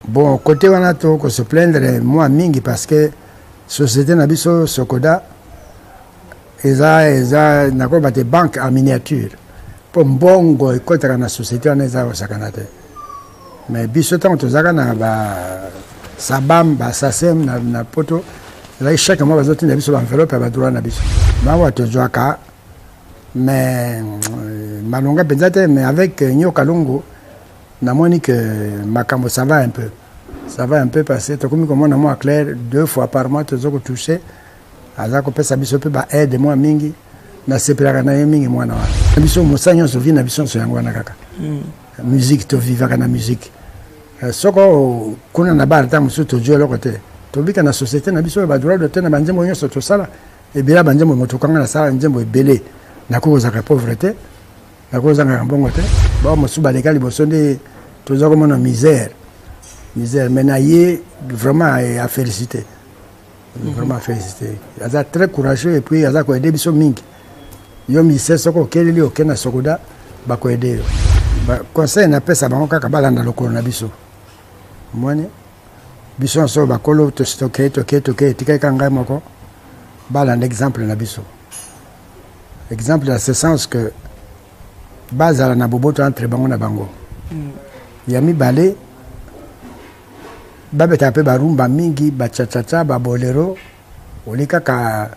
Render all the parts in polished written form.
Bon, côté wana to ko se plaindre moi mingi parce que société na biso Sokoda eza eza nakoloba te banque en miniature mpo mbongo ekotaka na société wana eza kosakana te. Mais biso ntango tozalaka na ba sabam ba sasem na, na poto, ezalaki chaque mois bazotinda biso baenveloppe ya badroit na biso mawa tozwaka, mais malonga mpenza te. Mais avec Nyoka Longo, namoni que makambo ça va un peu, ça va un peu, parce que tokomi komona mwa clair. Deux fois par mois toza kotouche, aza kopesa biso mpe baaide mwa mingi. Nasepelaka na ye mingi mwana wana. Biso mosala nyonso, vie na biso nyonso yango wana kaka musique, tovivaka na musique. Soko kuna na bar, ntango mosusu tozwi eloko te, tobika na société na biso oyo badroit d'auteur na banzembo nyonso tosala ebele ya banzembo. Moto kanga nasala nzembo ebele, nakoki kozalaka pauvre te, nakoki kozangaka mbongo te. Bao mosusu baleka liboso nde toza komona misère, misère. Mais na ye vraiment à féliciter, vraiment félicité. Aza très courageux et puis aza koaider biso mingi. Yo musicien, soki okeleli, oke na Sokoda, bakoaider yo. Conseil napesa bango kaka, balanda lokolo na biso. Omoni biso nyonso bakolo tokei, tokei, tokei, etikali kaka ngai moko. Balanda exemple na biso, exemple dans ce sens que bazala na boboto entre bango na bango. Ya mibale, babetaka mpe barumba mingi, bachachacha, babolero, oli kaka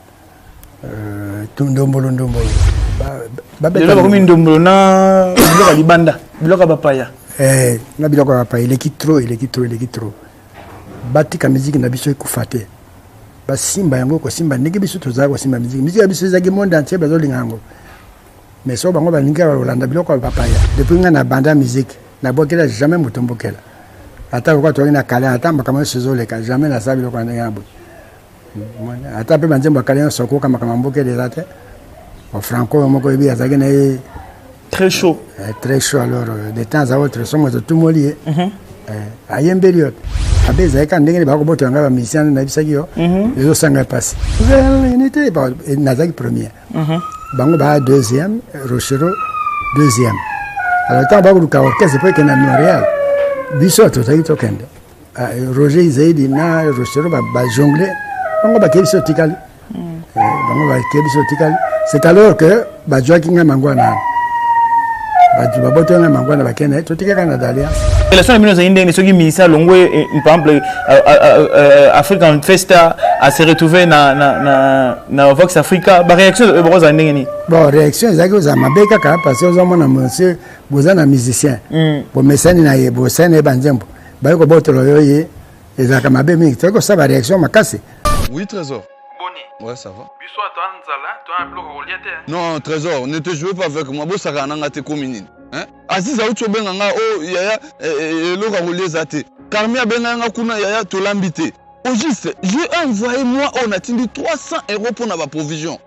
ndombolo ndombolo. Lelo bakomi ndombolo na biloko ya libanda, biloko ya bapaya. Eh, na biloko ya bapaya eleki trop, eleki trop, eleki trop. Batika miziki na biso ekufa te, basimba yango kosimba ndenge biso tozala kosimba miziki. Miziki ya biso ezalaki monde entier bazolinga yango, mais so bango balingi kaka kolanda biloko ya bapaya. Depuis ngai na banda musique, nabwakela jamais moto mbokela, ata lokola toyaki na kala, ata makambo nyonso ezoleka, jamais nasala biloko ya ndenge na boye. Ata mpe banzembo ya kala nyonso, okoka makambo ya mbokela eza te. Franco oyo moko oyebi azalaki na ye très chaud. Très chaud. Alors de temps à autre, somo totumoli ye, ayembeli yo abe. Ezalaki kaka ndenge bakobotola ngai bamusicien, nayebisaki yo, ezosanga mpasi. Unité nazalaki premier, bango baya deuxième, Rochero deuxième. Alors ntango bakoluka orchestre mpo ekende na Montréal, biso tozalaki tokende. Roger Izaidi na Rochero bajongle, bango bakei, biso tikali. Bango bakei, biso tikali. C'est alors que bazwaki ngai mangwana, bato babotoki ngai mangwana, bakende, totikaka na d'alliance. Relation na bino ezali ndenge soki ministère alongwe, par exemple African Festa a se retrouver na Vox Africa, baréaction bakozala ndenge nini? Bon, réaction ezalaki kozala mabe kaka parce que ozomona monsieur, boza na musicien, bomesani na ye, bosani na ye banzembo, bayi kobotola yo ye, ezalaka mabe mingi. Toyaki kosala baréaction makasi. Oui, Trésor. Boni? Ouais, ça va. Biso ata nzala, toya biloko kolia te. Non, Trésor, ne te jouez pas avec moi. Bosaka na nga te komi nini? Hein? Aziz auti obenga nga o yaya, eloko ya kolia eza te. Carmi abenga nga kuna, yaya tolambi te. Au juste, j'ai envoyé moi oyo natindi 300 euros mpona baprovision.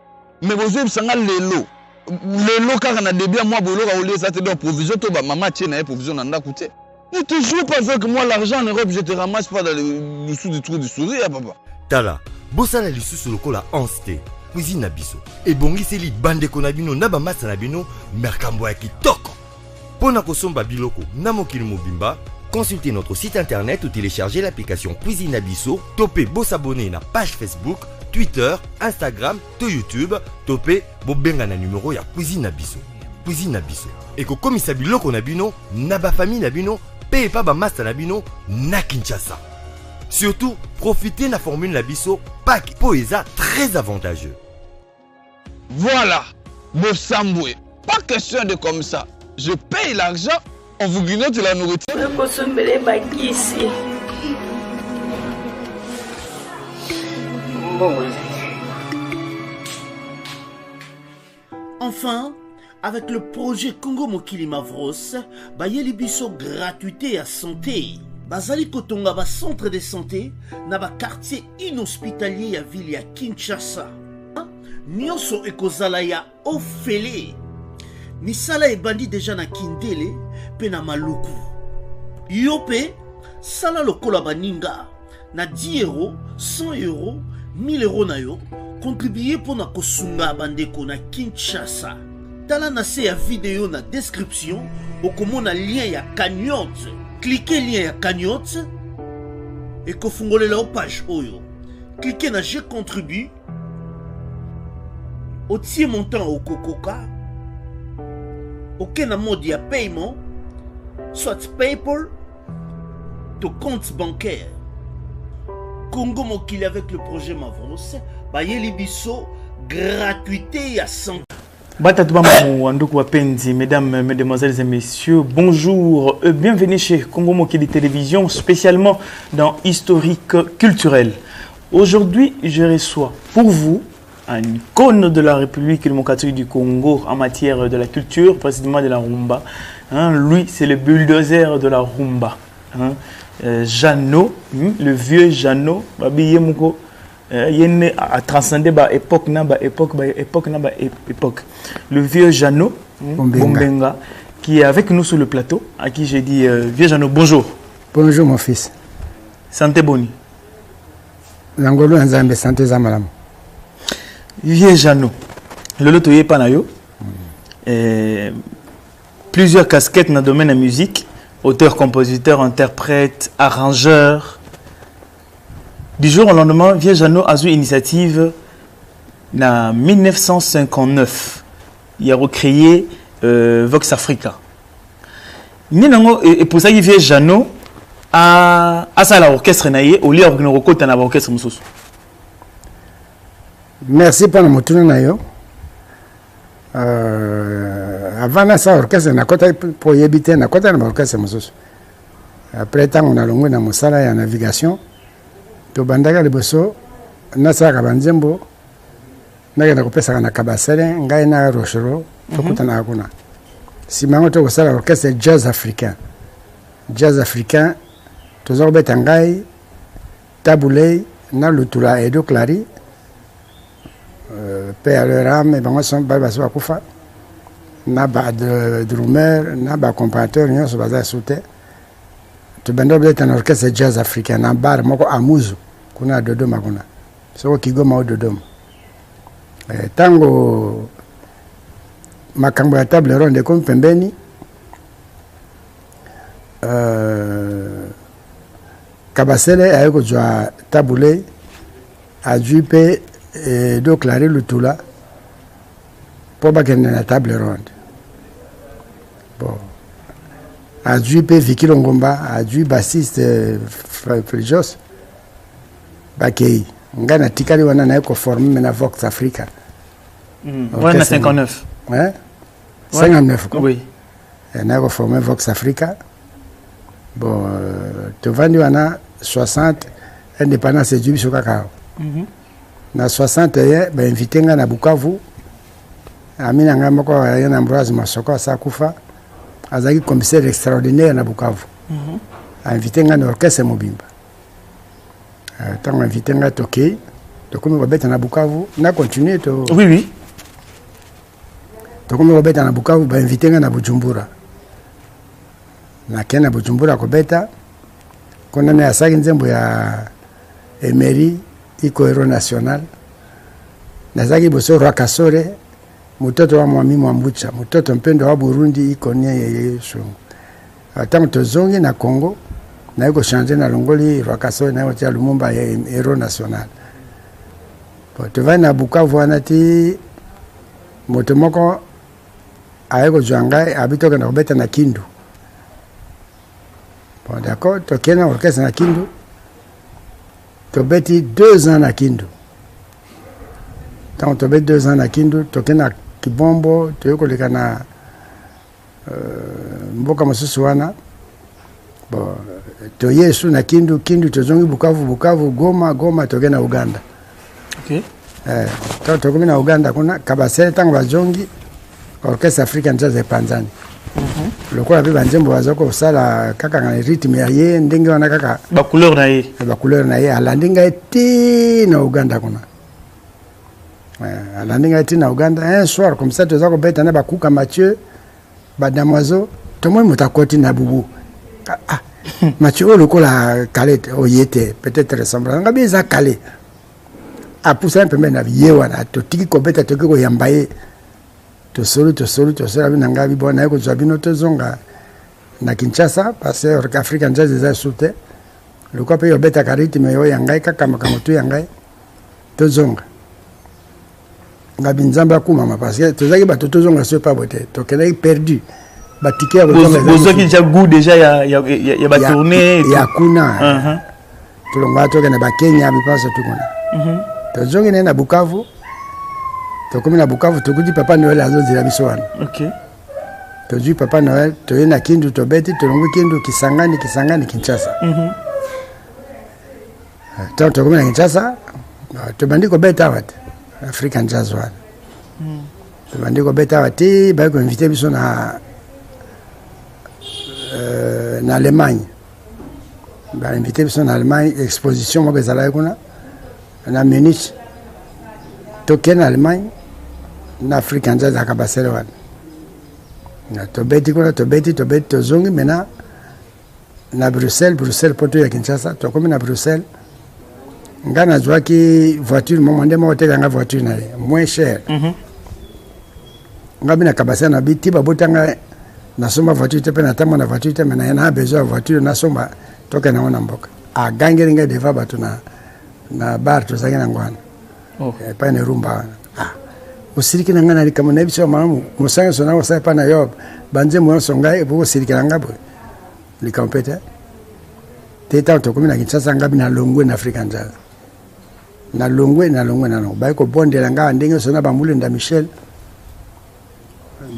Mais bozoyebisa nga lelo. Lelo kaka na début ya mois boye, eloko ya kolia eza te. Donc provision to ba mama atie na ye provision na ndako te. Ne te joue pas avec moi, l'argent en Europe, je te ramasse pas dans le dessous du trou du souris, hein, papa. Tala, bosala lisusu lokola anse te. Cuisine na biso ebongiseli bandeko na bino na bamasa na bino makambo ya kitoko mpo na kosomba biloko na mokili mobimba. Consultez notre site internet ou téléchargez l'application Cuisine na biso, to mpe bosabonner na page Facebook, Twitter, Instagram to YouTube, to mpe bobenga na numero ya Cuisine na biso. Cuisine na biso ekokomisa biloko na bino na bafamille na bino mpe epa bamasta na bino na Kinshasa. Surtout, profitez na formule na biso pack mpo eza très avantageux. Voilà, Bosambwe. Pas question de comme ça. Je paye l'argent, on vous grignote la nourriture. Nakosombele bakisi, mbongo eza te. Enfin, avec le projet Congo Mokili Mavros, bayeli biso gratuité ya santé. Bazali kotonga ba centre de santé na ba quartier inhospitalier ya ville ya Kinshasa. Nyonso ekozala ya ofele. Misala ebandi deja na Kindele mpe na Maluku. Yo mpe sala lokola baninga na 10 euro, 100 euro, 1000 euro na yo, contribue mpo na kosunga bandeko na Kinshasa. Tala na se ya video, na description okomona lien ya cagnotte. Clique lien ya cagnotte. Ekofungolela yo page oyo. Cliquez na Je contribue. Otie montant okokoka. Oke na mode ya paiement, soit PayPal to compte bancaire. Congo Mokili avec le projet Mavros, bayeli biso gratuité ya santé. Batatu bamamu wanduku wapenzi, mesdames, mesdemoiselles et messieurs, bonjour et bienvenue chez Congo Mokili Télévision, spécialement dans Historique culturel. Aujourd'hui, je reçois pour vous une icône de la République démocratique du Congo en matière de la culture, précisément de la rumba. Hein, lui, c'est le bulldozer de la rumba. Hein, Jeannot, le vieux Jeannot, Babi Yemuko, ye nde a transcender ba époque na ba époque ba époque na ba époque. Le vieux Jeannot Bombenga. Bombenga, qui est avec nous sur le plateau, à qui j'ai dit vieux Jeannot, bonjour. Bonjour mon fils. Santé boni. Na ngolu ya Nzambe, santé eza malamu. Vieux Jeannot, lelo toyepa na yo. Plusieurs casquettes dans le domaine de la musique, auteur, compositeur, interprète, arrangeur. Du jour au lendemain, Vieux Jeannot a eu une initiative en 1959. Il a recréé Vox Africa. Ninango, et pour ça, Vieux Jeannot a ça l'orchestre naie, au lieu de recruter un orchestre mosusu. Merci pour la motuna na yo. Avant na ça orchestre na kota pour yebite na kota na orchestre mosusu. Après tant on a longwe na mosala ya navigation. To bandaka liboso nasalaka banzembo nakenda kopesaka na Kabasele ngai na Rochereau tokutanaka kuna. Nsima yango tokosala orchestre jazz africain. Jazz africain toza kobeta ngai Tabu Ley na Lutula Edo Clary, pe ya leur âme bango so ba baso bakufa na ba drummer na ba accompagnateur nyonso baza su te. Tobanda kobeta na orchestre jazz africain na bar moko Amuzu kuna ya Dodoma kuna soko Kigoma o Dodoma. Tango makambo ya table ronde ekomi pembeni, Kabasele aye kozwa Tabu Ley, azwi mpe Edo Clary Lutula mpo bakende na table ronde. Bon, azwi mpe Vicky Longomba, azwi bassiste Frijos, bakei. Ngai natikali wana naye koforme me na Vox Africa. Wana na 59. Hein? Ouais. 59, quoi. Oui. Naye koforme Vox Africa. Bon, tovandi wana 60, indépendance ezwi biso kaka awa. Na 61, ba invité nga na Bukavu. Ami na ngai moko aye na Ambroise Masoko asa kufa. Azalaki commissaire extraordinaire na Bukavu. A invité nga na orchestre mobimba. Tango invité nga tokei, tokomi kobeta na Bukavu, na continuer to Oui, oui. Tokomi kobeta na Bukavu, ba invité nga na Bujumbura. Nakei na Bujumbura kobeta, kuna na asaki nzembo ya Emery iko héros national. Nazalaki liboso Roi Kasore, mototo wa Mwami Mwambucha, mototo mpendo wa Burundi iko nie ye songo. Tango tozongi na Congo, naye kochanger na longoli Roi Kasore, naye kotia Lumumba ya héros national. Bon, tovandi na Bukavu wana ti moto moko aye kozwa ngai, abi tokenda kobeta na Kindu. Bon, d'accord, tokende na orchestre na Kindu. Tobeti 2 ans na Kindu. Tango tobeti 2 ans na Kindu, tokende na Kibombo, toye koleka na mboka mosusu wana. Bon, toye su na Kindu, Kindu tozongi Bukavu, Bukavu, Goma, Goma tokende na Uganda. Tango tokomi na Uganda kuna, Kabasele tango bazongi, orchestre africain jazz epanzani. Lokola mpe banzembo baza kosala kaka na rythme ya ye ndenge wana kaka ba couleur na ye. Ba couleur na ye, alandi ngai ti na Uganda kuna. Alandi ngai ti na Uganda. Un soir comme ça toza kobeta na bakuka Mathieu, ba damoiseau, tomoni moto akoti na bubu. Ah, ah, Mathieu oyo lokola kale te, oye te, peut-être ressemblance. Ngabi eza kale. Apusa pembeni na ye wana, totiki kobeta, toki koyamba ye. Tosoli, tosoli, tosoli, abi na ngai, abi bon, naye kozwa bino tozonga na Kinshasa, parce que African Jazz eza su te. Lokola mpe obetaka rythme oyo ya ngai kaka makambo tu ya ngai, tozonga. Ngabi Nzambe akumama parce que tozalaki bato tozonga so epa boye te, tokendaki perdu batike ya kozonga. Bozwaki déjà goût déjà ya batournée ya kuna. Tolongwaka tokende bakenya bipaso tu kuna. Tozongi naye na Bukavu, tokomi na Bukavu, tokuti Papa Noel azozela biso wana. Tozwi Papa Noel, toye na Kindu, tobeti, tolongwi Kindu, Kisangani, Kisangani, Kinshasa. Ntango tokomi na Kinshasa, tobandi kobeta awa te, African Jazz wana. Tobandi kobeta awa ti baye koinvite biso na Allemagne. Bainvite biso na Allemagne, exposition moko ezalaki kuna na Munich. Tokende na Allemagne na African Jazz ya Kabasele wana. Tobeti kuna, tobeti, tobeti, tozongi maintenant na Bruxelles. Bruxelles po toya Kinshasa, tokomi na Bruxelles, nga nazwaki voiture momo nde moko otekanga voiture na ye moins cher. Nga bi na Kabasele na bi ti babotanga nasomba voiture te mpe natambo na voiture te, me na ye na besoin ya voiture, nasomba tokende yango na mboka. Agangeli ngai devant bato na bar tozalaki nango wana. Epai na Erumba wana. Ah, osiliki na ngai na likambo nayebi so malamu mosala nyonso na kosala epai na yo, banzembo nyonso ngai epo kosilikela ngai boye, likambo mpe te te. Ntango tokomi na Kinshasa, ngai nalongwe na African Jazz, nalongwe, nalongwe, nalongwe. Baye kobondela ngai ndenge nyonso na bamulenda Michel,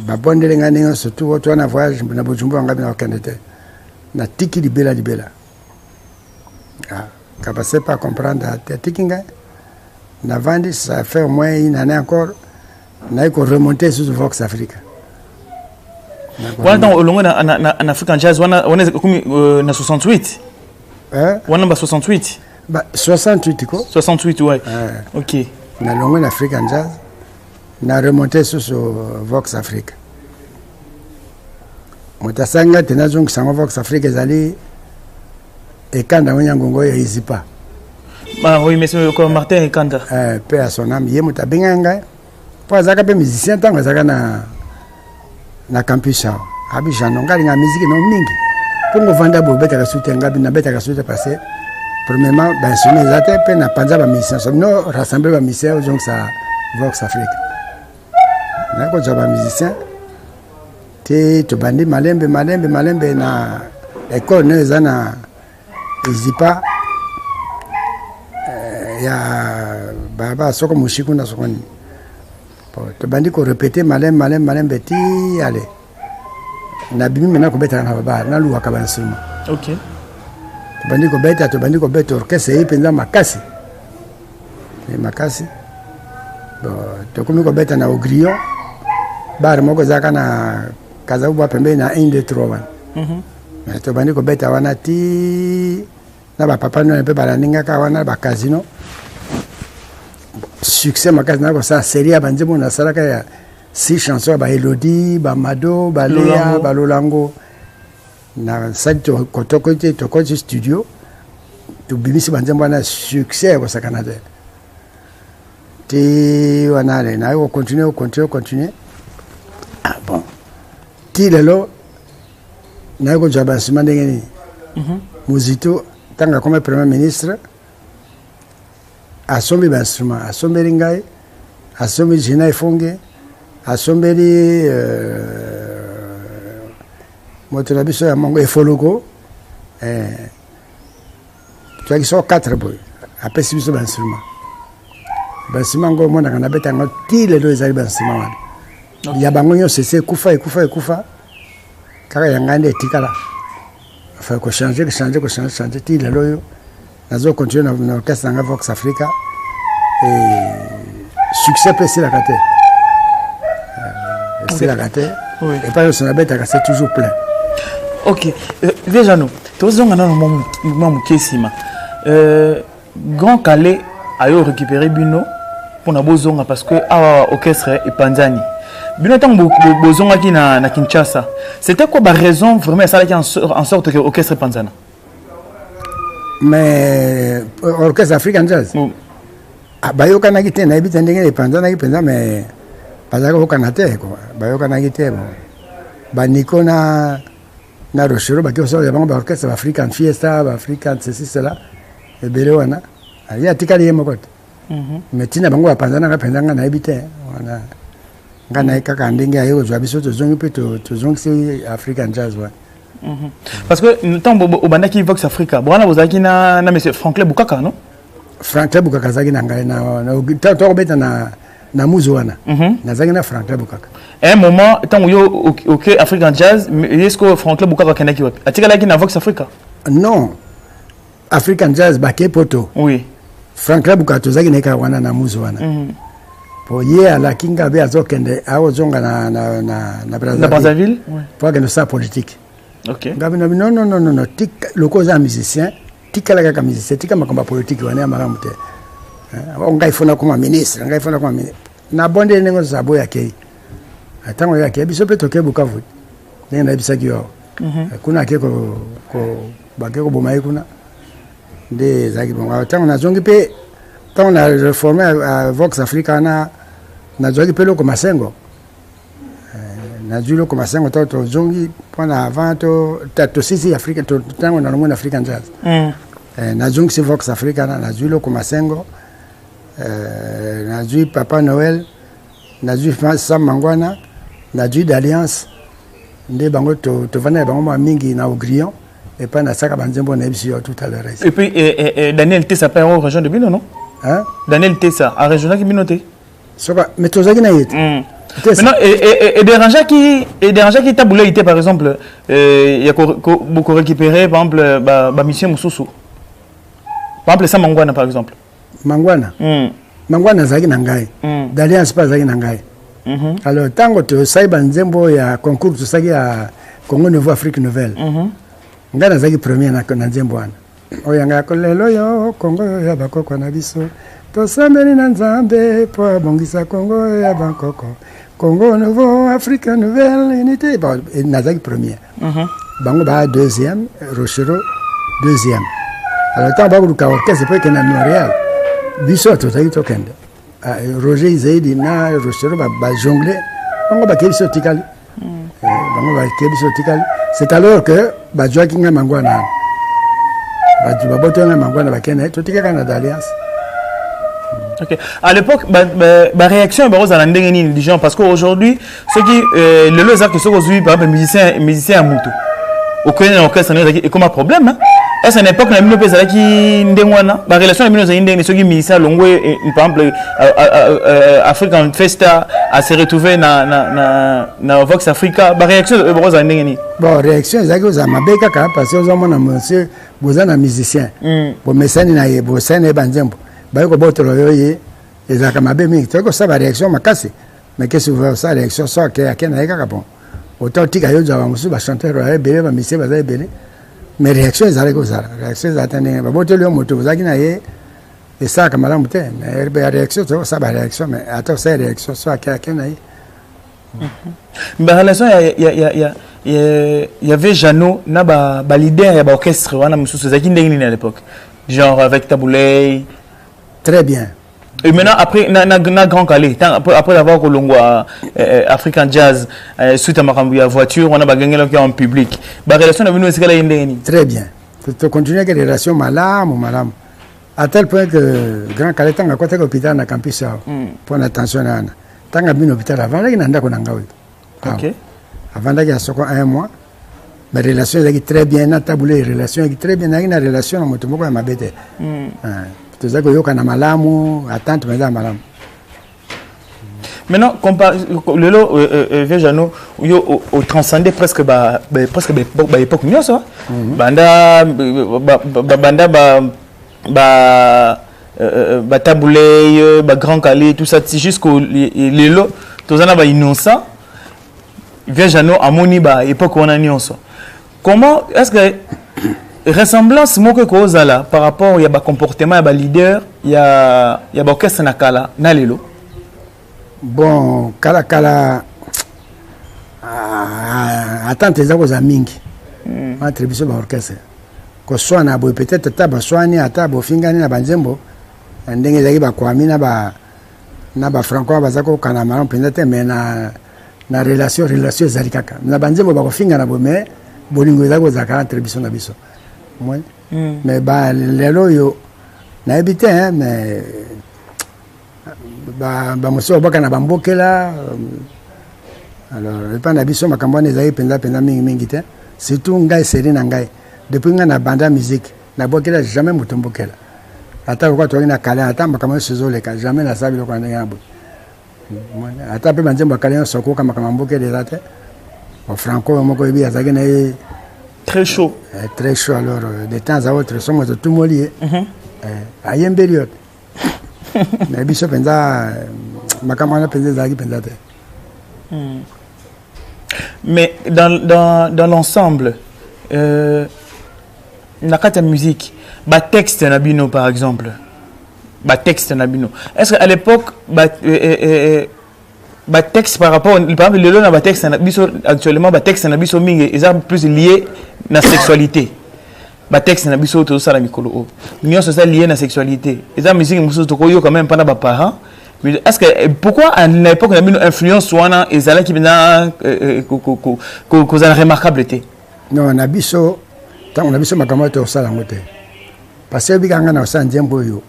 babondeli ngai ndenge nyonso tu to wana voyage na Bujumbura, ngai na kokende te, natiki libela libela. Ah, Kabase pas comprendre, atiki ngai navandi. Ça fait au moins une année encore, naye koremonter susu Vox Africa. Wana ntango olongwe na African Jazz wana, wana ekomi na 68? Eh? Wana ba 68? Ba 68 ko. 68, ouais. Ok. Nalongwe na African Jazz, na remonte susu Vox Africa. Moto asangi ngai te nazongisa yango Vox Africa ezali Ekanda ngo Nyangongo ya Izipa. Ah oui, monsieur Martin Ekanda. Paix à son âme. Ye moto abengaki ngai mpo azalaka mpe musicien ntango azalaka na campus awa. Abi Jeannot, ngai alingaka musique no mingi, mpo ngovanda boye obetaka su te. Ngai nabetaka su te parce que premièrement bainstrument eza te, mpe na panza bamusicien so bino rassemble bamusicien ozongisa Vox Afrique. Naye kozwa bamusicien te, tobandi malembe malembe malembe na ekole no eza na Ezipa ya balabala soko moshiku na soko nini. Bon, tobandi korepete malembe malembe malembe ti ale nabimi mena kobetaka na babala, naluwaka bainstrument. Tobandi kobeta, tobandi kobeta, orchestre eyi mpenza makasi e makasi. Bon, tokomi kobeta na Ogrillon, bar moko ezalaka na Kazabubwa pembeni na 1 2 3 wana. Mais tobandi kobeta wana ti na bapapa none mpe balandingaka wana bacasino. Succès makasi, na kosala série ya banzembo nasalaka ya six chansons ya baelodie, bamado, balea, Lolango. Balolango. Nasali kotoko te, tokoti studio, tobimisi banzembo wana, succès ya kosakana te. Ti wana ale naye kocontinue, kocontinue, kocontinue. Ah bon, ti lelo naye kozwa bainstrument ndenge nini. Muzito ntango akomi premier ministre, asombi bainstrument, asombeli ngai, asombi Gina Efonge, asombeli moto na biso ya mongo Efoloko. Tozalaki soko 4 boye, apesi biso bainstrument. Bainstrument yango omonaka nabeta yango ti lelo, ezali bainstrument wana ya bango nyonso esi ekufa, ekufa, ekufa, kaka ya ngai nde etikala. Enfin, kochange, kochange, kochange, change ti lelo oyo nazo continue na orchestre na ngai Vox Africa. Et succès mpe esilaka te, esilaka te. Epai nyonso nabetaka, c'est toujours plein. Ok, vieux Jeannot, tozonga nano mwa moke nsima. Grand Kallé ayo récupéré bino mpona bozonga parce que awa orchestre epanzani. Bino ntango bozongaki na Kinshasa, c'était quoi baraison vraiment esalaki en sorte que orchestre epanzana? Mais orchestre African Jazz, ah, bayokanaki te. Nayebi te ndenge epanzanaki mpenza, mais bazalaki kokana te, bayokanaki te. Bon, baniko na Na Rochereau bake kosala bango ba orchestre ba African Fiesta, ba African ceci cela ebele wana. Ye atikali ye moko te. Mais tina bango bapanzanaka mpenza ngai nayebi te wana. Ngai naye kaka ndenge aye kozwa biso tozongi mpe tozongisi African Jazz wana. Parce que ntango obandaki Vox Africa, bwana bozalaki na monsieur Franklin Bukaka, non? Franklin Bukaka azalaki na ngai na tokobeta na muzu wana. Nazalaki na Franklin Bukaka. Un moment ntango yo oke African Jazz, est-ce que Franklin Bukaka akendaki wapi? Atikalaki na Vox Africa? Non. African Jazz bake poto. Oui. Franklin Bukaka tozalaki na ye kaka wana na muzu wana. Po ye alaki nga be azokende akozonga na Brazzaville. Na Brazzaville? Po akende kosala politique. Okay. Ngabi na non non non non non tika loko oza musicien, tikala kaka musicien, tika makambo ya politique wana ya malamu te. Ngai faut nakoma ministre, ngai faut nakoma ministre. Na bondeli ndenge ozala boye akei. Ntango ye akei biso mpe tokei Bukavu. Ndenge nayebisaki yo. Kuna ake ko bake koboma ye kuna. Nde ezalaki bongo. Ntango nazongi mpe ntango na reforme Vox Africa wana nazwaki mpe Loko Masengo. Nazwi Loko Masengo ntango tozongi mpona avant tosisi Afrika ntango nalongwe na African Jazz. Nazongisi Vox Africa wana nazwi Loko Masengo, nazwi Papa Noël, nazwi Sam Mangwana, nazwi d'Alliance nde bango tovandaki bango mwa mingi na Augrillon epai nasaka banzembo nayebisi yo tout à l'heure. Et puis Daniel Tessa pe rejoindre bino, non? Hein? Daniel Tessa a rejoindre bino te? Soka, mais tozalaki na ye te. Maintenant, et dérangeaki Tabu Ley par exemple, ya ko récupérer par exemple ba mission mosusu. Par exemple, ça Mangwana par exemple. Mangwana. Mangwana azalaki na ngai. D'Alliance mpe azalaki na ngai. Alors ntango tosali banzembo ya concours tosali ya Congo Nouveau Afrique Nouvelle. Ngai nazalaki premier na nzembo wana. Oyo ngai ako lelo yo Congo ya bakoko na biso. Tosambeli na Nzambe po abongisa Congo ya bakoko. Congo Nouveau Afrique Nouvelle Unité. Bon, nazalaki premier. Bango ba deuxième, Rochereau deuxième. Alors ntango bakoluka orchestre po ekende na Montréal, biso tozalaki tokende. Roger Izeidi na Rochereau ba jongle, bango bakei biso tikali. Bango bakei biso tikali. C'est alors que bazwaki ngai Mangwana. Bato babotaki ngai Mangwana bakende, totikaka na d'Alliance. Ok. À l'époque, ba réaction ya ndenge nini du genre, parce qu'aujourd'hui, ceux qui lelo eza que soki ozwi par exemple musicien ya moto okende na orchestre na ezalaki ekoma problème, hein? Est-ce à l'époque na bino mpe ezalaki ndenge wana, ba relation na bino ezalaki ndenge soki musicien alongwe par exemple African Festa a se retrouver na Vox Africa, ba réaction ekozala ndenge nini? Bon, réaction ezalaki kozala mabe kaka parce que ozomona monsieur boza na musicien, bomesani na ye, bosani na ye banzembo, baye kobotola yo ye, ezalaka mabe mingi. Toyaki kosala ba réaction makasi, mais qu'est-ce que osala réaction so ake ake na ye kaka? Bon, autant otika yo ozwa bamosusu, ba chanteur baza ebele, ba musicien baza ebele, mais réaction ezalaki kozala, réaction ezala te ndenge babotoli yo moto ozalaki na ye, esalaka malamu te. Mais ya réaction, toyaki kosala ba réaction, mais ata osala réaction so ake ake na ye. Ba relation ya vieux Jeannot na ba leader ya ba orchestre wana mosusu ezalaki ndenge nini à l'époque, genre avec Tabu Ley? Très bien. Et maintenant, après, na Grand Kallé, après avoir kolongwa African Jazz, suite à makambo ya voiture, on a bagengelaki en public. Ba relation na bino esikala ye ndenge nini? Très bien. To continuer que relation malamu malamu. À tel point que Grand Kallé, ntango akotaki hôpital na campus awa mpo na tension na wana, ntango abimi na hôpital, avandaki na ndako na ngai oyo. Avandaki ya soko un mois, mais relation ezalaki très bien na Tabu Ley, relation ezalaki très bien, nazalaki na relation na moto moko ya mabe te. Tozalaki koyokana malamu, attente mpenza ya malamu. Maintenant, lelo, vieux Jeannot, yo o transcender presque ba époque nyonso. Banda ba Tabu Ley, ba Grand Kallé, tout ça, jusqu'au lelo, tozana ba Innocent, vieux Jeannot amoni ba époque wana nyonso. Comment est-ce que ressemblance moko ekozala par rapport ya ba comportement ya ba leader ya ba orchestre na kala na lelo? Bon, kala kala, attente eza kozala mingi entre biso ba orchestre. Koswana boye peut-être ata baswani, ata bofingani na banzembo na ndenge ezalaki, bakwami na bafranco baza kokana malamu mpenza te, mais na relation ezali kaka na banzembo bakofingana boye, mais Bolingo eza kozalaka entre biso na biso. Omoni? Mais ba lelo oyo nayebi te hein, mais bamosusu babwaka na bambokela. Alors epai na biso makambo wana ezalaki mpenza mpenza mingimingi te, surtout ngai seri na ngai. Depuis ngai na banda musique, nabwakela jamais moto mbokela, ata lokola toyaki na kala, ata makambo nyonso ezoleka, jamais nasala biloko ya ndenge na boye. Ata mpe banzembo ya kala nyonso okoka makambo ya mbokela eza te. Franco moko oyebi azalaki na ye très chaud. Très chaud. Alors de temps à autre, somo totumoli ye, ayembeli yo te. Mais biso mpenza makambo wana mpenza ezalaki mpenza te. Mais dans l'ensemble, na kati ya musique, batexte na bino, par exemple batexte na bino, est ce que à l'époque batexte par rapport, par exemple lelo na batexte na biso actuellement, batexte na biso mingi eza plus lié na sexualité? Batexte na biso oyo tozosala mikolo oyo nyonso eza lié na sexualité, eza musique mosusu tokoyoka même mpana baparent. Mais est ce que pourquoi na époque na bino influence wana ezalaki mpenza kozala remarquable te? Non, na biso, ntango na biso, makambo oyo tokosala yango te, parce que oyebika ngai na kosala nzembo oyo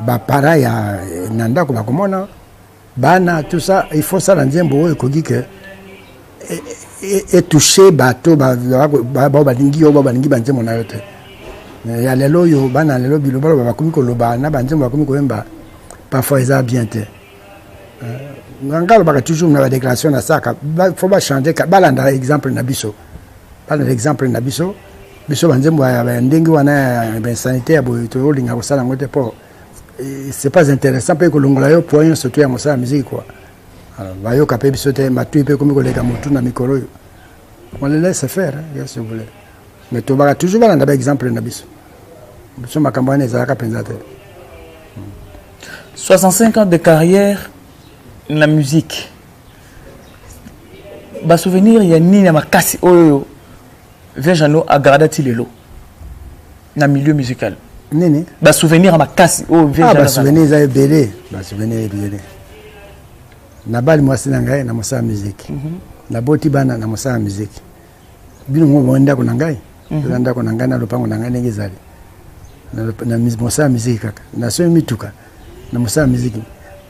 bapara ya na ndako bakomona bana, tout ça. Il faut sala nzembo oyo ekoki ke etouche bato bao balingi yo, bao balingi banzembo na yo te. Ya lelo oyo, bana lelo bilobaloba bakomi koloba na banzembo, bakomi koyemba, parfois eza bien te. Nga alobaka toujours na badéclaration nasalaka, faut bachange, balanda exemple na biso, balanda exemple na biso. Biso banzembo ya ndenge wana ya bainsanité ya boye, tozolinga kosala yango te, mpo c'est pas intéressant mpe kolongola yo poids nyonso to ya mosala musique quoi. Alors bayoka mpe biso te, matui mpe ekomi koleka motu na mikolo oyo. On les laisse faire, hein, si vous voulez, mais tobaka toujours balanda baexemple na biso. Biso makambo wana ezalaka mpenza te. 65 ans de carrière na musique, basouvenir ya nini ya makasi oyo vieux Jeannot agarda ti lelo na milieu musical? Nini? Basouvenir ya makasi oyo vieux Ah, basouvenir eza ebele, basouvenir ebele. Nabali mwasi na ngai na mosala musique, naboti bana na mosala musique. Bino ngo bomoni ndako na ngai, eza ndako na ngai na lopango na ngai ndenge ezali na mosala musique kaka. Nasomi mituka na mosala musique.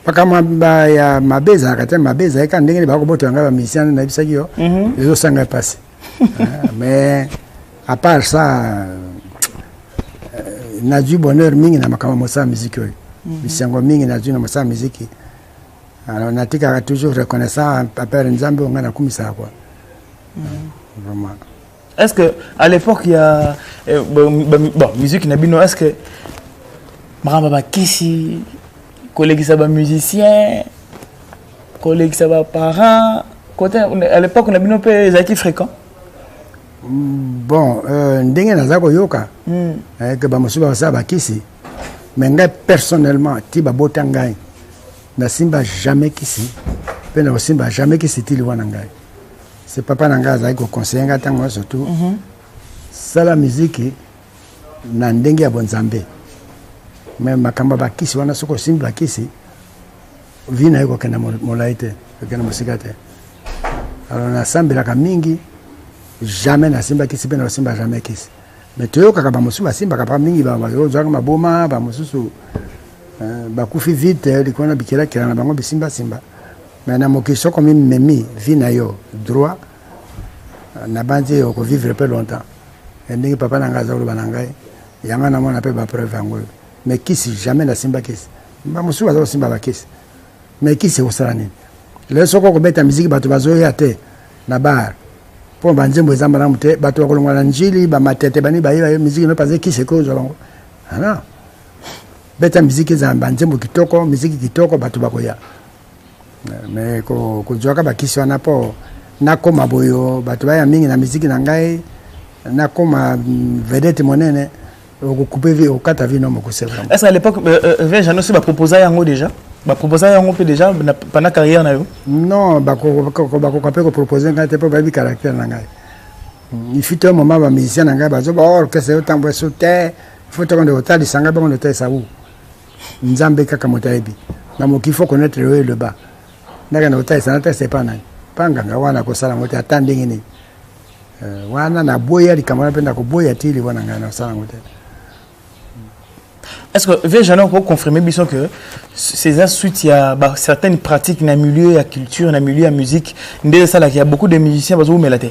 Makambo ya mabe ezalaka te. Mabe ezali kaka ndenge bakobotola ngai bamusicien nayebisaki yo, ezosanga mpasi. Mais à part ça, nazwi bonheur mingi na makambo ya mosala musique oyo, bisengo mingi nazwi na mosala musique. Alors natikaka toujours reconnaissant à père Nzambe oyo ngai nakumisaka quoi, vraiment. Est-ce que à l'époque il y a bon, bon, musique na bino, est-ce que makambo bakisi kolekisa bamusicien, kolekisa baparent côté, à l'époque na bino mpe ezalaki fréquent? Bon, ndenge naza koyoka ke bamosusu bakosala bakisi, mais ngai personnellement, ti babota ngai, nasimba jamais kisi mpe nakosimba jamais kisi ti liwa na ngai. Se papa na ngai azalaki koconseille ngai ntango nyonso tu: sala miziki na ndenge ya bonzambe, mais makambo ya bakisi wana, soki osimbi bakisi, vie na ye kokende molai te, kokende mosika te. Alors nasambelaka mingi, jamais nasimba kisi mpe nakosimba jamais kisi. Mais toyokaka bamosusu basimbaka pa mingi, bazwaka maboma, bamosusu bakufi vite likolo na bikelakela na bango bisimbasimba. Mais na mokili, soki omimemi vie na yo droit, nabanzi okovivre mpe longtemps. Ndenge papa na ngai aza koloba na ngai yango, namona mpe bapreuve yango oyo. Mais kisi, jamais nasimba kisi. Bamosusu baza kosimba bakisi, mais kisi ekosala nini? Lelo soki okobeta miziki, bato bazoya te na bar mpo banzembo eza malamu te, bato bakolongwa na Njili, bamatete, bani bayeba miziki no parce kisi ekozwa bango. Ana beta miziki ezala banzembo kitoko, miziki kitoko, bato bakoya. Mais kozwaka bakisi wana mpo nakóma boyo, bato baya mingi na miziki na ngai, nakóma vedette monene, okocoupe vie, okata vie no mokuse vraiment. Est-ce qu'à l'époque vieux Jeannot si baproposa yango déjà, baproposa yango mpe déjà pendant carrière na yo? Non, bakoka mpe kopropose ngai te mpo bayebi caractère na ngai. Il fut un moment, bamusicien na ngai bazoba orchestre otambo eso te, faut tokonde kotalisa ngai bango, notalisa wu Nzambe kaka moto ayebi na moki. Faut connaître le haut et le bas. Ndaka na kotalisa, natalisa epa nani? Mpa nganga wana akosala yango te ata ndenge nini. Euh, wana naboya likambo wana mpe nakoboya ti liwa na ngai nasala yango te. Est-ce que Vieux Jeannot peut confirmer biso que c'est suite il y a bah, certaines pratiques dans le milieu ya culture, dans le milieu ya musique, ndé ça là il y a beaucoup de musiciens bazo mela te?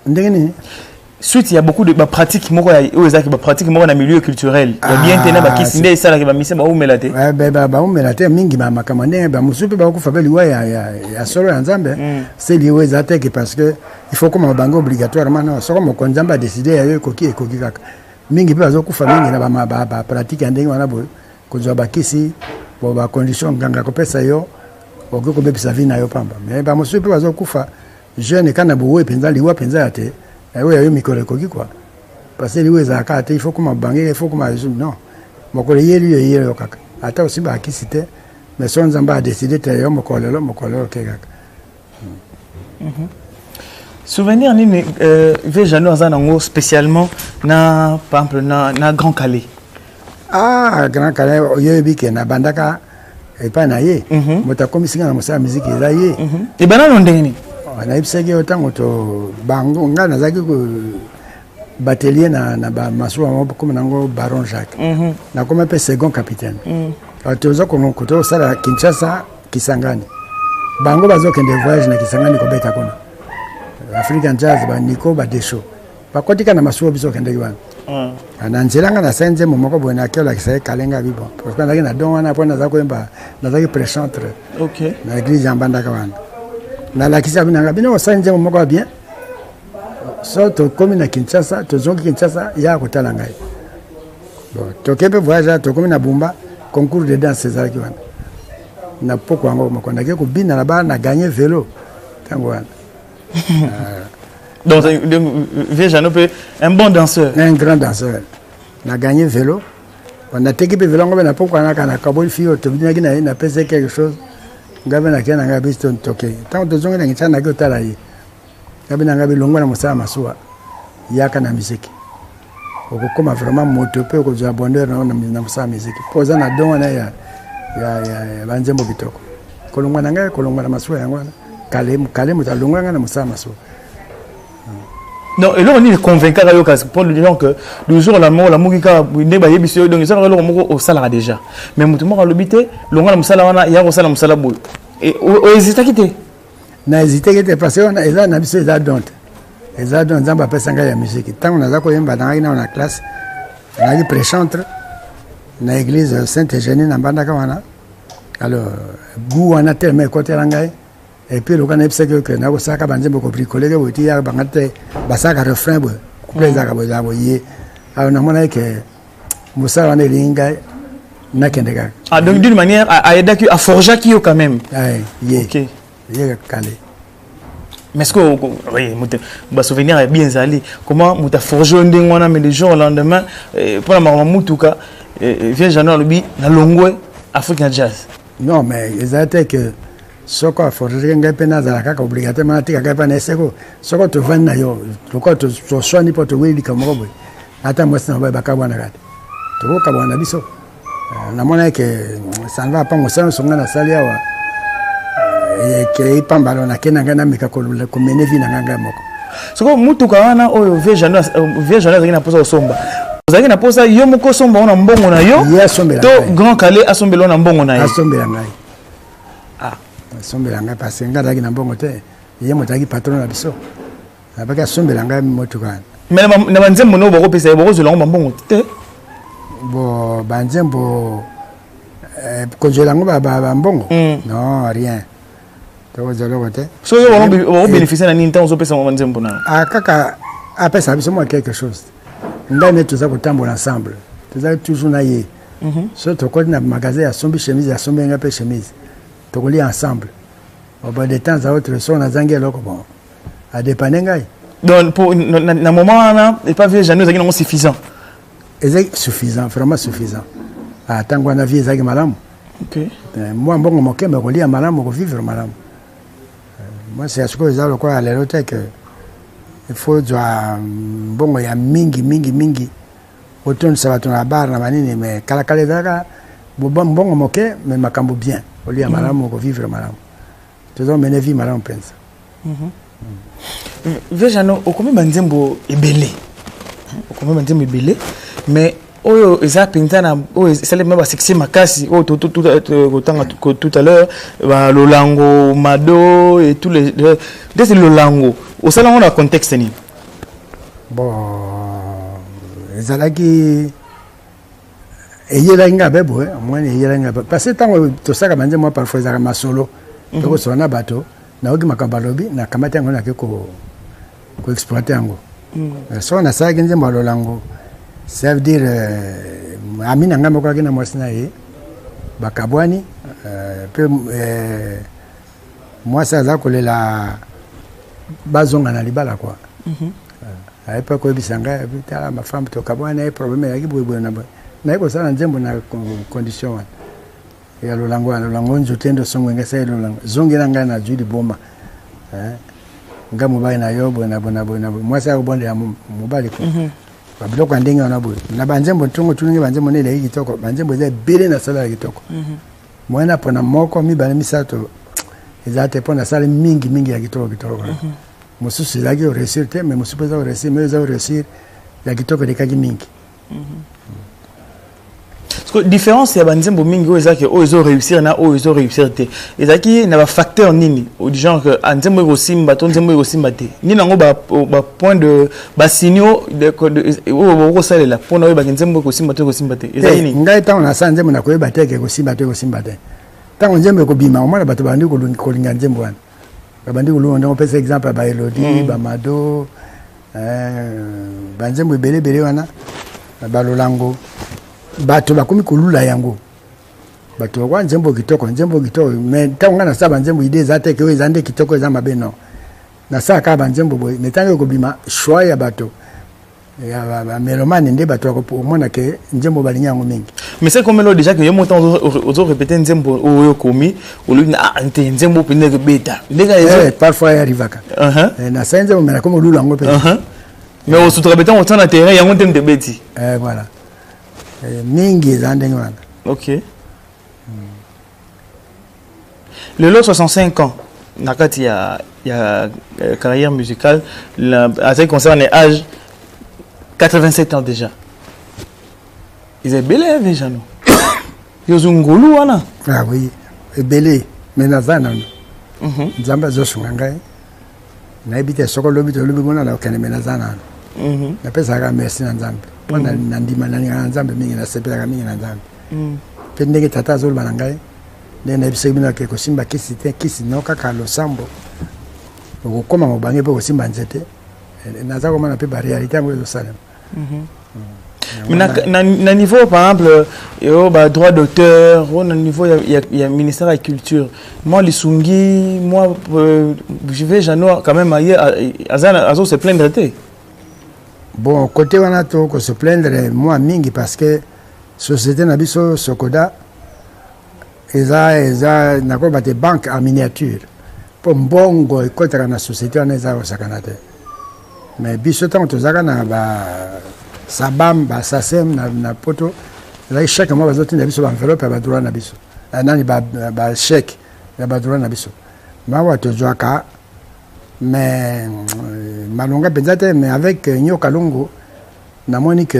Ndenge nini? Suite il y a beaucoup de bah, pratiques moko ya oyo ezalaki ba pratique moko na milieu culturel ya bien te na bakisi nde esalaki ba musiciens baumela te. Baumela te mingi, makambo ndenge bamosusu mpe bakokufa mpe liwa ya solo ya Nzambe. Se liwa eza teke parce que il faut koma bango obligatoirement, non. Soko mokonzi Nzambe adécider ya yo, ekoki, ekoki kaka. Mingi mpe bazokufa mingi na bapratique ya ndenge wana boye, kozwa bakisi bo bacondition nganga kopesa yo, okoki kobebisa vie na yo pamba. Mais bamosusu mpe bazokufa jeune kaka na bowe mpenza, liwa mpenza ya te, oyo ya yo mikolo ekoki quoi, parce que liwa ezalaka kaka te il faut koma bange, il faut koma, non. Mokolo eyeli yo, eyeli yo kaka, ata osi bakisi te. Mais so Nzambe adécider te yo mokolo lelo, mokolo lelo oke kaka. Souvenir nini vieux Jeannot aza nango spécialement na, par exemple, na Grand Kallé? Ah, Grand Kallé, oyebi ke nabandaka epai na ye. Moto akomisi nga na mosala ya miziki eza ye. Ebanda no ndenge nini? Nayebisaki yo, ntango to bango, ngai nazalaki batelier na bamasuwa moko koma nango Baron Jacques. Nakoma mpe second capitaine. Toza tosala Kinshasa Kisangani, bango bazokende voyage na Kisangani kobeta kuna African Jazz, baniko badesho bakotika na masuwa, biso okendeki wana. Na nzela nga nasali nzembo moko boye, nake olakisa ye Kalenga bi bon, parce que nazalaki na don wana mpo naza koyemba, nazalaki préchantre na église ya Mbandaka wana. Nalakisi abi nanga bino osali nzembo moko ya bien. So tokomi na Kinshasa, tozongi Kinshasa, ya kotala ngai. Bon, toke mpe voyage, tokomi na Bumba, concours de danse ezalaki wana na poko yango moko, nake kobina na bana, na gagné vélo ntango wana. Donc, vieux Jeannot peut un bon danseur. Un grand danseur. Na gagné vélo. Nateki mpe vélo yango mpe na poko wana kaka nakaboli fille oyo tobinaki na ye, napesi ye quelque chose. Ngai mpe nakei na ngai, biso tokei. Ntango tozongi na Kinshasa, naki otala ye, ngai mpe na ngai bilongwa na mosala masuwa, yaka na miziki, okokóma vraiment moto mpe okozwa bonheur na mosala miziki mpo oza na don wana ya banzembo kitoko. Kolongwa na ngai, kolongwa na masuwa yango wana, kale moto alongwa ngai na mosala masuwa. Non, eloko nini convaincaka yo kasi pour le que le jour la moko lamuki kaka nde bayebisi yo? Donc ezalaka eloko moko osalaka déjà, mais moto moko alobi te longwa na mosala wana, ya kosala mosala boye, ohésitaki te? Na hésitaki te, parce que wana eza na biso, eza don te, eza don Nzambe apesa ngai ya musique. Ntango naza koyemba, nangaki nao na classe, nazalaki préchantre na église Sainte Eugénie na Mbandaka wana. Alors goût wana telema ekotela ngai. Et puis loka nayebisaki ke nakosalaka banzembo, kobricoleke boye ti yaka banga te, basalaka refrain boye, couple ezalaka boye, ezalaka boye ye. Alors namonaki ke mosala wana elingi ngai nakende kaka. Ah, donc d'une manière ayedaki, aforgeaki yo quand même. Ye ye Kale. Mais est-ce que oui, ba souvenir ya bien ezali comment moto aforge yo ndenge wana, mais le jour au lendemain, mpona makambo mutuka, vieux Jeannot alobi nalongwe African Jazz? Non, mais ezali te ke soko aforgeke ngai mpe nazala kaka obligatoirement natika ngai mpe na eseko. Soko tovandi na yo, lokola toswani mpo toweli likambo moko boye, ata mwasi na mobali bakabwanaka te, tokokabwana na biso. Namonaki ke ça ne va pas, mosala nyonso ngai nasali awa ekei pambalo. Nakei na ngai, nameka komene vie na ngai ngai moko. Sikoyo mutuka wana oyo vieux Jeannot azalaki na mposa kosomba, ozalaki na mposa yo moko osomba ngo na mbongo na yo Ye asombela to ngai. Grand Kallé asombela yo na mbongo na ye? Asombela ngai. Ah. Asombela ngai parce que ngai azalaki na mbongo te, ye moto azalaki patron na biso, abaki asombela ngai motuka wana. Mais na banzembo no bokopesa ye, bokozwela yango bambongo te? Bon, banzembo, kozwela yango bambongo, non, rien, tokozwa eloko te. So yo bakobénéficie na nini ntango ozopesa ngo banzembo na yo? Ah, kaka apesa biso mwa quelque chose. Ngai nde toza kotambola ensemble, tozali toujours na ye. So tokoti na magasin, asombi chemise, asombi ngai mpe chemise, tokolia ensemble. Bon, de temps à autre, so nazangi eloko, bon, adépanne ngai. Donc pour na moment wana epa vieux Jeannot ezalaki nango suffisant? Ezalaki suffisant, vraiment suffisant. Ah, ntango wana vie ezalaki malamu. Mwa mbongo moke, me kolia malamu, kovivre malamu. Moi, c'est sikoyo eza lokola ya lelo te ke il faut zwa mbongo ya mingi mingi mingi, otondisa bato na bar na banini. Mais kalakala ezalaka mbongo moke, mais makambo bien, olia malamu, kovivre malamu, toza omene vie malamu mpenza. Vieux Jeannot, okomi banzembo ebele, okomi banzembo ebele, mais oyo eza mpenza na oyo esalemi ba succès makasi oyo kotanga tout à l'heure, ba Lolango, Mado et tous les ndeti Lolango, osala yango na contexte nini? Bon, ezalaki, eyelaki nga mpe boye, omoni, eyelaki nga parce que ntango tosalaka banzembo mwa, parfois ezalaka masolo, tokosola na bato, nayoki makambo alobi, nakamati yango, nake koexploiter yango. Soki nasalaki nzembo ya Lolango, ça veut dire ami na ngai moko aki na mwasi na ye, bakabwani, mpe mwasi aza kolela bazonga na libala kua. Aye mpe koyebisa ngai, tala, ma femme tokabwani, ye problème eyaki boyeboye na boye. Naye kosala nzembo na condition wana ya Lolango wana, Lolango nzoto endo songo engesa ye, Lolango zongela ngai, nazwi liboma ngai mobali na yo, boye na boye na boye na boye. Mwasi akobondela mobali ko babiloko ya ndenge wana boye na banzembo. Ntongo tuningi banzembo nde eleki kitoko, banzembo eza ebele nasala ya kitoko. Moyen mpona moko, mibale, misato eza te, mpo nasali mingi mingi ya kitoko kitoko. Mosusu ezalaki koréussir te, mais mosusu mpe eza koréussir, mais eza koréussir ya kitoko elekaki mingi. Parce que différence ya banzembo mingi oyo ezalaki, oyo ezoréussir na oyo ezoréussir te, ezalaki na bafacteur nini, du genre que ah, nzembo ekosimba to nzembo ekosimba te? Nini yango bapoint de basignaux oyo bokosalela mpona oyebaki nzembo ekosimba to ekosimba te, ezali nini? Ngai ntango nasala nzembo, nakoyeba te ke ekosimba to ekosimba te. Ntango nzembo ekobima, omona bato babandi kolinga nzembo wana, babandi kolunga ndenge opesa exemple ya baelodi, bamado, banzembo ebele ebele wana, balolango, bato bakomi kolula yango, bato bakwa nzembo kitoko, nzembo kitoko. Mais ntango ngai nasala banzembo, idée eza te ke oyo eza nde kitoko, eza mabe. Non, nasala kaka banzembo boye, mais ntango ekobima, choix ya bato ya bamélomane nde bato bakomona ke nzembo balingi yango mingi. Mais c'est comme déjà que yo moto ozo répéter nzembo oyo okomi, olobi na ah nte nzembo mpenza ekobeta ndenge Eh, parfois arrivaka nasali nzembo, mais nakomi olula yango mpe. Mais osutuka betango otia na terrain yango nte mte beti. Voilà, mingi eza ndenge wana. Ok, lelo 65 ans na kati ya carrière musicale, à ce qui concerne âge, 87 ans déjà, eza ebele déjà. No yo ngolu wana. Ah oui, ebele, mais naza nano. Nzambe azosunga ngai. Nayebi te soki olobi tolobi kuna na okende, mais naza nano. Napesaka merci na Nzambe mpo nandima, nalingaka na Nzambe mingi, nasepelaka mingi na Nzambe. Mpe ndenge tata azoloba na ngai, ndenge nayebisaki bino ake kosimba kisi te, kisi no kaka losambo, okokóma mobange mpe kosimba nzete. Naza komona mpe baréalité yango ezosalema. Mais na niveau, par exemple, yo ba droit d'auteur ou na niveau ya ministère de la culture, moi lisungi, moi je vais Jeannot quand même aye azo se plaindre te. Bon, côté wana to ko se plaindre mwa mingi, parce que société na biso Sokoda eza nakoyeba te, banque en miniature, mpo mbongo ekɔtaka na société wana eza kosakana te. Mais biso ntango tozalaka na ba Sabam, basasem na poto, ezalaki chaque mois bazotinda biso baenveloppe ya badroit na biso, nani, bachèque ya badroit na biso. Mawa tozwaka, mais malonga mpenza te. Mais avec Nyoka Longo, namoni que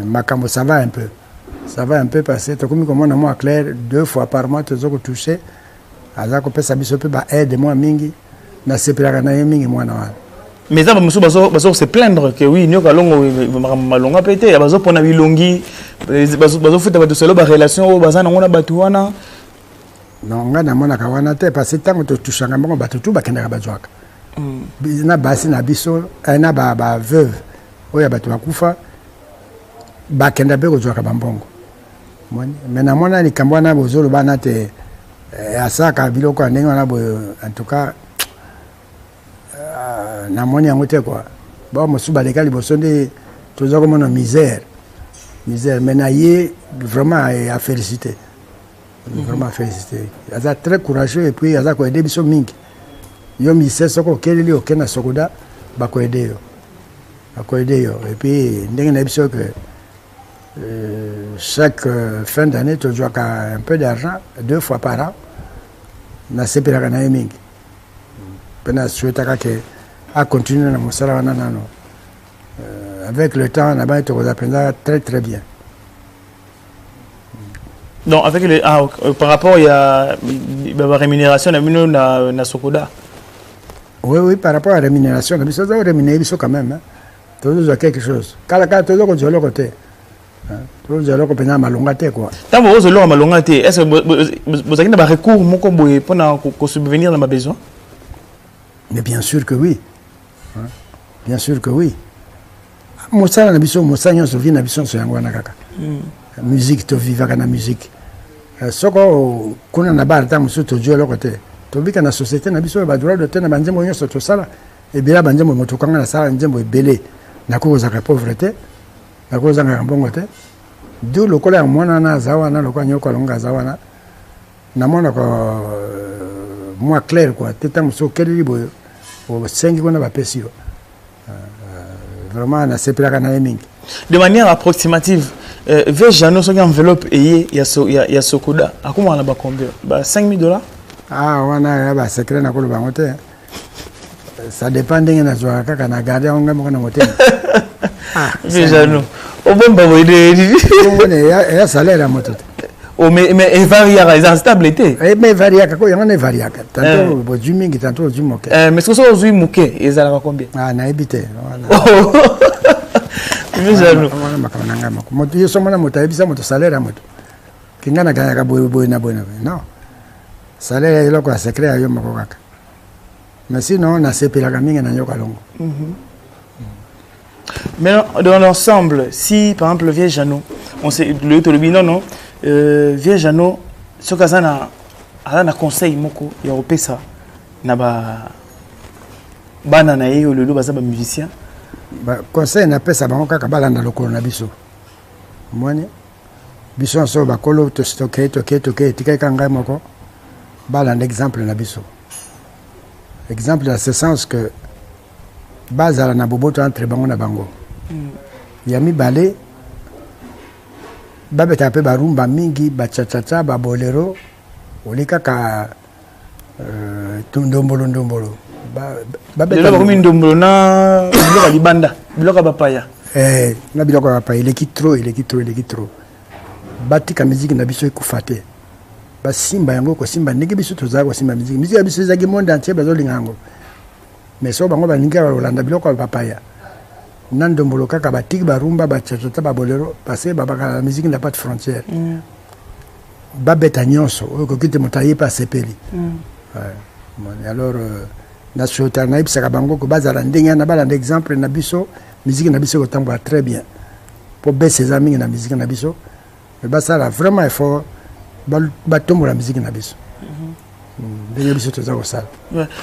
makambo ça va un peu, ça va un peu, parce que tokomi komona mwa clair. Deux fois par mois toza kotouche, aza kopesa biso mpe baaide mwa mingi. Nasepelaka na ye mingi, mwana wana. Mais eza bamosusu bazo se plaindre que oui, Nyoka Longo makambo malonga mpe te, bazopona bilongi, bazofuta bato selo barelation oyo baza nango na bato wana. Non, ngai namonaka wana te, parce que ntango totushaka mbongo, bato tu bakendaka bazwaka na basi na biso, na baveuve oyo ya bato bakufa, bakenda mpe kozwaka bambongo. Mais namona likambo wana bozoloba na te, asalaka biloko ya ndenge wana boye. En tout cas, namoni yango te quoi. Bao mosusu baleka liboso nde toza komona misère, misère. Mais na ye vraiment afélicité, vraiment félicité, aza très courageux et puis aza koaider biso mingi. Yo mise soki okeleli, okende na Sokoda, bakoaider yo, bakoaider yo. Et puis ndenge na biso ke chaque fin d'année tozwaka un peu d'argent deux fois par an, nasepelaka na ye mingi mpe nasouhaitaka ke Acontinue na mosala wana nano. Avec le temps, na tokozala mpenza très très bien. Donc avec le, ah, par rapport ya ba rémunération na bino na Sokoda. Oui, par rapport à la rémunération na biso, toza rémunérer biso quand même, hein. Tozozwa quelque chose. Kala kala toza kozwa eloko te. Tozwa eloko mpenza malonga te, quoi. Ntango bozwa eloko malonga te, est ce que bozalaki na barecours moko boye mpona kosubvenir na babesoin? Mais bien sûr que oui, hein? Bien sûr que oui. Mosala na biso, mosala nyonso, vie na biso nyonso yango wana kaka. Musique, tovivaka na musique. Soko kuna na bar, ntango mosusu tozwi eloko te, tobika na société na biso, badroit d'auteur na banzembo nyonso tosala ebele ya banzembo. Moto kanga nasala nzembo ebele, nakoki kozalaka pauvre te, nakoki kozangaka mbongo te. Du lokola ya mwana wana aza wana, lokola Nyoko Alonga aza wana, namonaka mwa clair, quoi, te. Ntango mosusu okeleli boye, osengi kuna, bapesi yo. Vraiment nasepelaka na ye mingi. De manière approximative, vieux Jeannot, soki enveloppe eye ya, so, ya Sokoda, akomaka na bacombien? Ba 5000 $? Ah, wana ya basecret, nakoloba yango te. Ça dépend ndenge nazwaka kaka, na garde yango ngai moko na motema. Ah, vieux Jeannot, obomba boye? Eya salaire ya moto te. Oh, mais evariaka, eza stable te. Mais evariaka ko, yango na evariaka, tantôt bozwi mingi, tantôt ozwi moke. Mais soki ozwi moke, ezalaka combien? Ah, nayebi te. Wana makambo na ngai moko. Moto yo somona, moto ayebisa moto salaire ya moto ke ngai naganyaka boye boye na boye na boye. Non, salaire ya eloko ya secret ya yo moko kaka. Mais sinon nasepelaka mingi na Nyoka Longo. Mais dans l'ensemble, si par exemple le vieux Jeannot, on sait, le tolobi, non, non, vieux Jeannot, ce que ça na conseil moko ya opesa na ba bana na ye oyo lelo baza ba musicien? Ba conseil napesa bango kaka, balanda lokolo na biso. Omoni biso nyonso bakolo, tokei, tokei, tokei, etikali kaka ngai moko. Balanda exemple na biso, exemple dans ce sens que bazala na boboto entre bango na bango. Ya mibale, babetaka mpe barumba mingi, bachachacha, babolero, oli kaka ndombolo ndombolo. Lelo bakomi ndombolo na biloko ya libanda, biloko ya bapaya. Eh, na biloko ya bapaya eleki trop, eleki trop, eleki trop. Batika miziki na biso ekufa te, basimba yango kosimba ndenge biso tozala kosimba miziki. Miziki ya biso ezalaki monde entier bazolinga yango, mais so bango balingi kaka kolanda biloko ya bapaya na ndombolo kaka, batiki barumba, bachachata, babolero, parce que babaka la musique n'a pas de frontière. Babeta nyonso oyo koki te, moto aye mpe asepeli. Ouais. Alors na sota nayebisaka bango ko bazala ndenge wana, balanda exemple na biso, musique na biso ekotambola très bien, mpo bese eza mingi na musique na biso. Mais basala vraiment effort, batombola musique na biso ndenge biso toza kosala.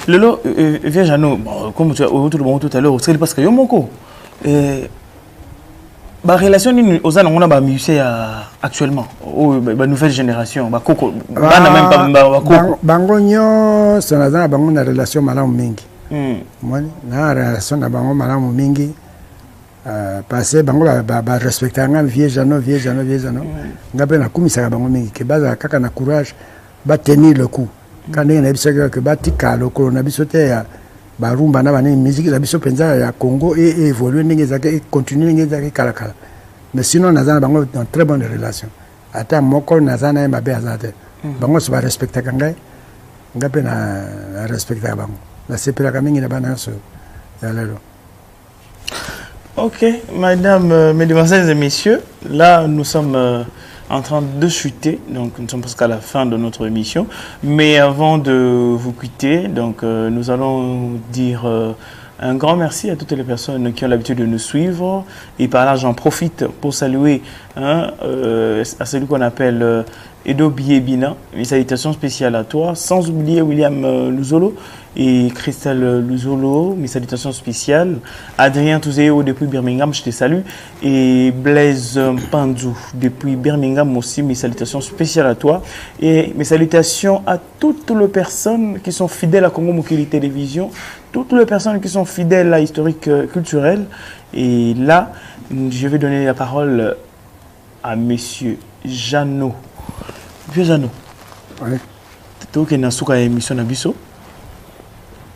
Lelo vieux Jeannot, bon, comme tu as bango tout à l'heure, osali parce que yo moko barelation nini oza nango na bamusicien ya actuellement, oyo banouvelle génération, bakoko, bana, même bakoko? Bango nyonso naza na bango na relation malamu mingi. Moni na relation na bango malamu mingi, parce que bango barespectaka nga, vieux Jeannot, vieux Jeannot, vieux Jeannot. Nga mpe nakumisaka bango mingi ke bazala kaka na courage, batenir le coup. Ka ndenge nayebisaki ke batika lokolo na biso te ya barumba na banini, musique na biso mpenza ya Congo évolue ndenge ezalaki, econtinue ndenge ezalaki kalakala. Mais sinon naza na bango dans très bonne relation, ata moko naza na ye mabe aza te. Bango nyonso barespectaka ngai, ngai mpe na respectaka bango. Nasepelaka mingi na bana nyonso ya lelo. Ok, mesdames, mesdemoiselles et messieurs, là nous sommes en train de chuter, donc nous sommes presque à la fin de notre émission. Mais avant de vous quitter, donc nous allons dire un grand merci à toutes les personnes qui ont l'habitude de nous suivre. Et par là, j'en profite pour saluer, hein, à celui qu'on appelle Edo Biebina. Mes salutations spéciales à toi. Sans oublier William Luzolo et Christelle Luzolo. Mes salutations spéciales. Adrien Touzéo depuis Birmingham, je te salue. Et Blaise Pandou depuis Birmingham aussi, mes salutations spéciales à toi. Et mes salutations à toutes les personnes qui sont fidèles à Congo Mokili Télévision, toutes les personnes qui sont fidèles à Historique Culturel. Et là, je vais donner la parole à Monsieur Jeannot. Monsieur Jeannot, Ouais. Tokende na suka ya émission na biso.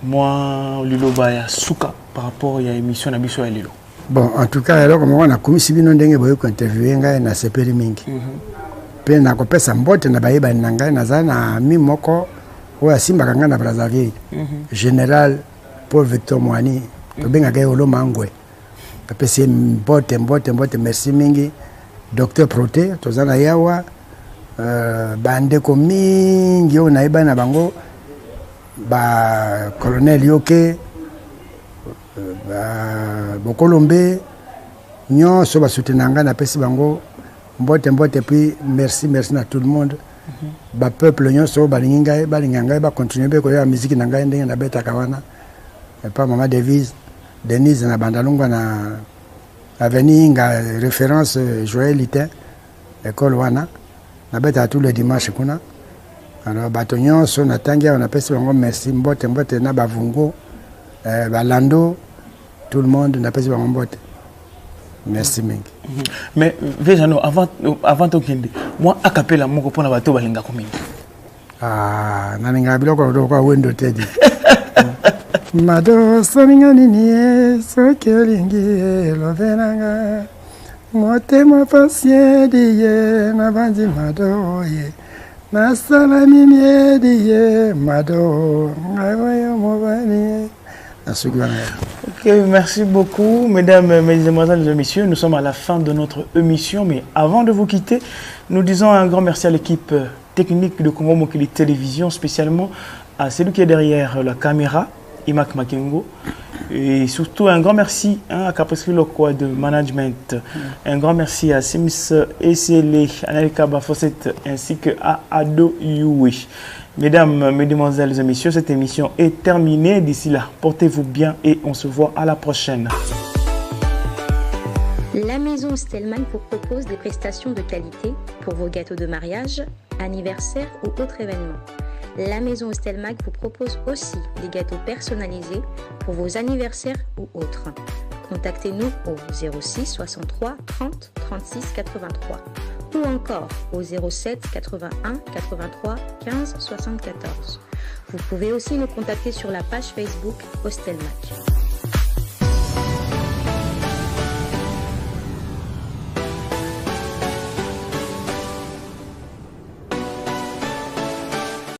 Mwa liloba ya suka par rapport ya émission na biso ya lelo. Bon, en tout cas eloko moko nakumisi bino ndenge boye kointerviewe ngai, nasepeli mingi mpe nakopesa mbote na bayebani na ngai. Naza na ami moko oyo asimbaka ngai na Brazzaville, général Paul Victor Mwani, tobengaka ye Oloma Ngwe. Napesi ye mbote, mbote, mbote, merci mingi. Docteur Prote, toza na yawa, bandeko mingi oyo nayebani na bango, ba colonel Yoke, ba Bokolombe nyonso basoutenir ngai, napesi bango mbote, mbote, puis merci, merci na tout le monde. Bapeuple nyonso oyo balingi ngai, balinga ngai, bacontinue mpe koyoka miziki na ngai ndenge nabetaka wana epa mama Devise Denise na Bandalungwa na avenue Inga, référence Joël Litin, école wana nabetaka tous les dimanche kuna. Alors bato nyonso natangi awa, napesi bango merci, mbote, mbote na bavungo, balando, tout le monde, napesi bango mbote, merci mingi. Mais Vejano, avant tokende, mwa acapella moko mpona bato balingako mingi. Ah, nalingaka biloko lokola wendo te di mado. Solinga nini ye? Soki olingi elobelanga motema pasi edi ye, nabandi mado ye, nasala nini edi ye mado, ngai oyo mobali ye, nasuki wana. Ok, merci beaucoup, mesdames, mesdemoiselles et messieurs. Nous sommes à la fin de notre émission, mais avant de vous quitter, nous disons un grand merci à l'équipe technique de Congo Mokili Télévision, spécialement à celui qui est derrière la caméra, Imak Makengo. Et surtout un grand merci, hein, à Caprice Lokwa de Management. Un grand merci à Sims Esele, Anelka Bafosset ainsi que à Ado Yui. Mesdames, Mesdemoiselles et Messieurs, cette émission est terminée. D'ici là, portez-vous bien et on se voit à la prochaine. La Maison Stellman vous propose des prestations de qualité pour vos gâteaux de mariage, anniversaire ou autres événements. La Maison Stelmag vous propose aussi des gâteaux personnalisés pour vos anniversaires ou autres. Contactez-nous au 06 63 30 36 83 ou encore au 07 81 83 15 74. Vous pouvez aussi nous contacter sur la page Facebook Hostelmac.